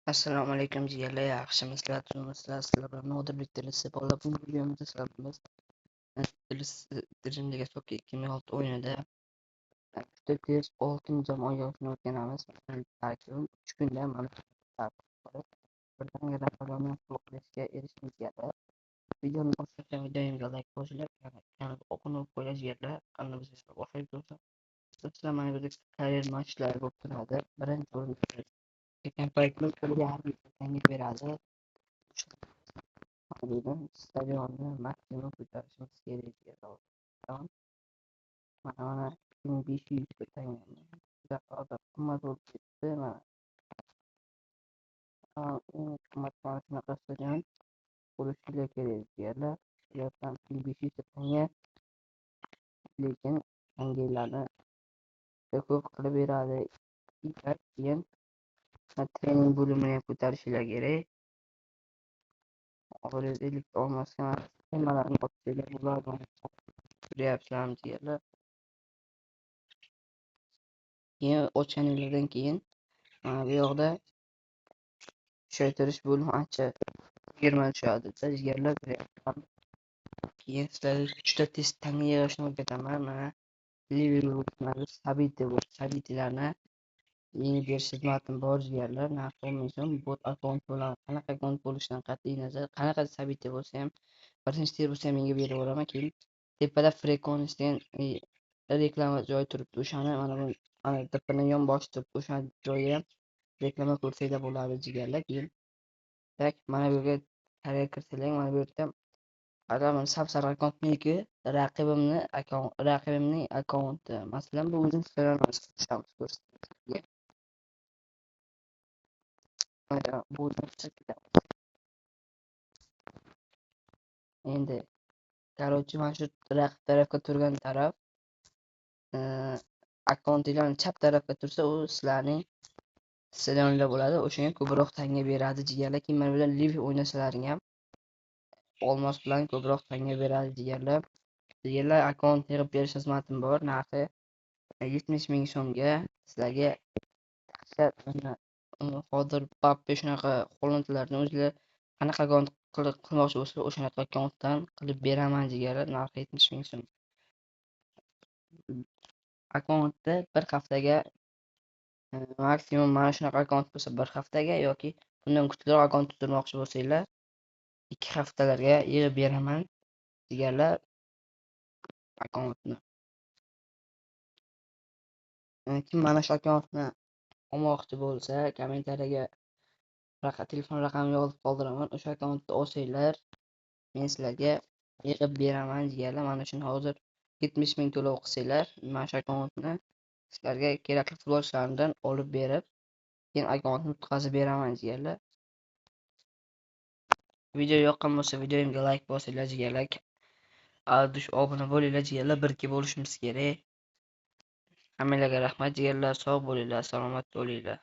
Assalomu alaykum jigarlar, yaxshimisizlar, tuzukmisizlar? Sizlar bilan Nodirbek Tilisi bola. Bugungi videomizda sizlar bilan Dream League Soccer 2006 o'yinida juda tez oltin jamoa yig'ishni o'rganamiz. Tarkibim 3 kunda mana shu tarkib qilib, birdaniga Napoleonni pul qilishga erishdim jigarlar. Videoni boshlasam videomga like bosinglar, kanalga obuna bo'lib qo'yinglar jigarlar. Qanday bo'lsa boshlaylik do'stlar. Sizlar mana bu yerda kariyer matchlari bo'lib turadi. Birinchi o'rinda ketgan paytimiz 1,5 tanga beradi. Bugun stadionni maksimum ko'tarishimiz kerak edi. Mana 2500 tanga. Juda hozir qimmat bo'lib ketdi mana. Eng qimmat mana shunaqa stadion bo'lishi kerak jigarlar. 1500 tanga. Lekin tangalarni juda ko'p qilib beradi. Keyin trening bo'limini ham ko'tarishinglar kerak. 150 ta olmasga nimalarni olsanglar bo'ladi. Ko'ryapsizlarmi jigarlar? Keyin ochganinglardan keyin mana bu yoqda kuchaytirish bo'limi ancha 20 tushadi jigarlar. Keyin sizlarga juda tez tanga yig'ishni o'rgataman. Mana Liverpool Sabiti Sabitilarni yengib berish xizmatim bor jigarlar. Narxi 10 000 so'm. Bot akkaunt bilan qanaqa akkaunt bo'lishidan qat'iy nazar, qanaqa Sabiti bo'lsa ham, birinchi tir bo'lsa ham yengib beraveraman. Keyin tepada Frequency degan reklama joyi turibdi. O'shani mana bu mana dpni yon boshi turibdi. O'sha joyi ham reklama ko'rsanglar bo'ladi jigarlar. Keyin tak mana bu yerga kariyer kirsanglar, mana bu yerda mana sap-sariq akkaunt meniki, raqibimni akkaunt, raqibimning akkaunti. Masalan, bu o'zim tushamiz ko'rsatib. Bu endi короче mana shu raqib tarafga turgan taraf akkauntinglarni chap tarafga tursa, u sizlarning stadionlar bo'ladi. O'shanga ko'proq tanga beradi jigarlar. Keyin mana bu yerdan live o'ynasalaring ham olmos bilan ko'proq tanga beradi jigarlar. Jigarlar, akkaunt yig'ib berish xizmatim bor. Narxi 70 000 so'mga sizlarga dahshat. Hozir Mbappe shunaqa holandlarni o'zlar qanaqa akkaunt qilmoqchi bo'lsa, o'shanaqa akkauntdan qilib beraman jigarlar. Narxi 70 000 so'm. Akkauntni bir haftaga maksimum mana shunaqa akkaunt bo'lsa bir haftaga yoki bundan kuchliroq akkaunt tuzdirmoqchi bo'lsanglar 2 haftalarga yig'ib beraman jigarlar akkauntni. Kim mana shu akkauntni olmoqchi bo'lsa, kommentariyaga telefon raqamini yozib qoldiraman. O'sha akkauntni olsanglar, men sizlarga yig'ib beraman jigarlar. Mana shuni hozir 70 000 to'lov qilsanglar, mana shu akkauntni sizlarga kerakli futbolchilardan olib berib, keyin akkauntni tutqazib beraman jigarlar. Video yoqqan bo'lsa, videomga like bosinglar jigarlar. Aldush obuna bo'linglar jigarlar, birga bo'lishimiz kerak. Hammanglarga rahmat jigarlar, sog' bo'linglar, salomat bo'linglar.